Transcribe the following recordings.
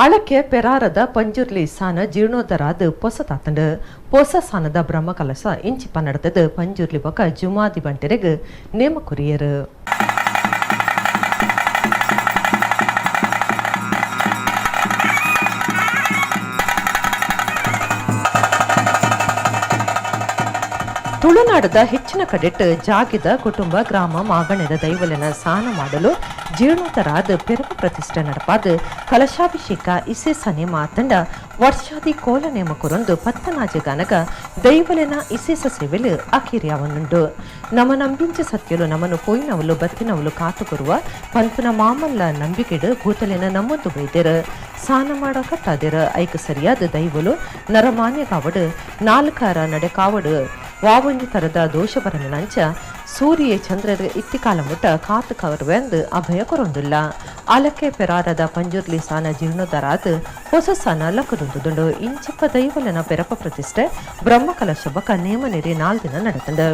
ಅಳಕೆ ಪೆರಾರದ ಪಂಜುರ್ಲಿ ಸಾನ ಜೀರ್ಣೋದ್ಧರಾದ ಪೊಸತಾತಂಡು. ಪೊಸ ಸಾನದ ಬ್ರಹ್ಮಕಲಶ ಇಂಚಿಪ ನಡೆತದು ಪಂಜುರ್ಲಿ ಬೊಕ ಜುಮಾದಿ ಬಂಟೆರೆಗ್ ನೇಮ ಕೊರಿಯರು. ತುಳುನಾಡದ ಹೆಚ್ಚಿನ ಕಡೆಟ್ ಜಾಗಿದ ಕುಟುಂಬ ಗ್ರಾಮ ಮಾಗಣೆದ ದೈವಲೆನ ಸಾನ ಮಾಡಲು ಜೀರ್ಣೋದ್ಧರಾದ ಪೆರಮ ಪ್ರತಿಷ್ಠೆ ನಡಪಾದ ಕಲಶಾಭಿಷೇಕ ಇಸೇಸ ನೇಮ ಆತಂಡ ವರ್ಷಾದಿ ಕೋಲ ನೇಮ ಕೊರೊಂದು ಪತ್ತನಾಜೆಗಾನಗ ದೈವಲೆನ ಇಸೇಸ ಸೇವೆಲು ಅಖೀರಿಯಾವನ್ನುಂಡು. ನಮ ನಂಬಿಂಚ ಸತ್ಯಲು ನಮನು ಪೋಯಿನವಲು ಬತ್ತಿನವಲು ಕಾತು ಕೊರುವ ಪಂತನ ಮಾಮಲ್ಲ ನಂಬಿಕೆಡು ಭೂತಲೆನ ನಮ್ಮೊಂದು ಬೈದೆರು ಸಾನ ಮಾಡ ಕಟ್ಟಾದೆರು. ಐಕ್ ಸರಿಯಾದ ದೈವಲು ನರಮಾನ್ಯ ಕಾವಡು ನಾಲ್ಕಾರ ನಡೆ ಕಾವಡು ವಾವಂಜಿ ತರದ ದೋಷ ಬರಮಿನಂಚ ಸೂರ್ಯ ಚಂದ್ರರ ಇತ್ತಿಕಾಲ ಮುಟ್ಟ ಕಾತು ಕವರ್ವೆಂದು ಅಭಯ ಕೊರೊಂದುಲ್ಲ. ಅಲಕೆ ಪೆರಾರದ ಪಂಜುರ್ಲಿ ಸಾನ ಜೀರ್ಣೋದ್ಧರಾದ ಹೊಸ ಸಾನ ಲಕ್ಕದುಂದುಂಡು. ಇಂಚಿಪ್ಪ ದೈವಲನ ಪೆರಪ ಪ್ರತಿಷ್ಠೆ ಬ್ರಹ್ಮಕಲಶ ಬಕ ನೇಮ ನೆರಿ 4 ದಿನ ನಡೆತಂಡು.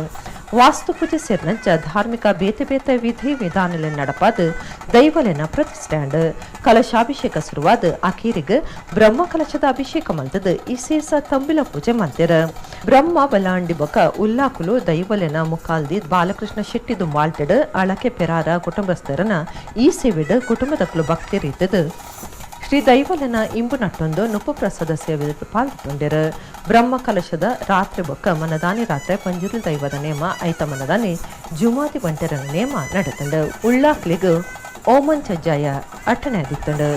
ವಾಸ್ತು ಪೂಜೆ ಸೇರಿನಂಚ ಧಾರ್ಮಿಕ ಬೇತೆ ಬೇತೆ ವಿಧಿ ವಿಧಾನಲೆನ್ ನಡಪಾದ ದೈವಲೆನ ಪ್ರತಿಷ್ಠೆ ಅಂಡ್. ಕಲಶಾಭಿಷೇಕ ಶುರುವಾದ ಅಖೀರಿಗ್ ಬ್ರಹ್ಮ ಕಲಶದ ಅಭಿಷೇಕ ಮಲ್ತದ ಇಸೇಸ ತಂಬಿಲ ಪೂಜೆ ಮಲ್ತೆರ್. ಬ್ರಹ್ಮ ಬಲಾಂಡಿ ಬೊಕ ಉಲ್ಲಾಕುಲು ದೈವಲೆನ ಮುಖಾಲ್ದಿ ಬಾಲಕೃಷ್ಣ ಶೆಟ್ಟಿ ದುಂಬಾಲ್ಟೆಡ್ ಅಳಕೆ ಪೆರಾರ ಕುಟುಂಬಸ್ಥರನ ಈ ಸೇವೆಡ್ ಕುಟುಂಬದಕ್ಲು ಭಕ್ತಿ ರೀತಿದ್ ಶ್ರೀ ದೈವಲನ ಇಂಬು ನಟ್ಟೊಂದು ನುಪ್ಪು ಪ್ರಸಾದ ಸೇವೆ ಪಾಲ್ಗೊಂಡೆರು. ಬ್ರಹ್ಮ ಕಲಶದ ರಾತ್ರಿ ಬೊಕ್ಕ ಮನದಾನಿ ರಾತ್ರಿ ಪಂಜುರ್ಲಿ ದೈವದ ನೇಮ ಐತ ಮನದಾನಿ ಜುಮಾದಿ ಬಂಟೆರನ ನೇಮ ನಡೆತಂಡು. ಉಳ್ಳಾಕ್ಲಿಗ್ ಓಮನ್ ಚಜ್ಜಾಯ ಅಟ್ಟಣೆ ಆದಿತ್ತಂಡು.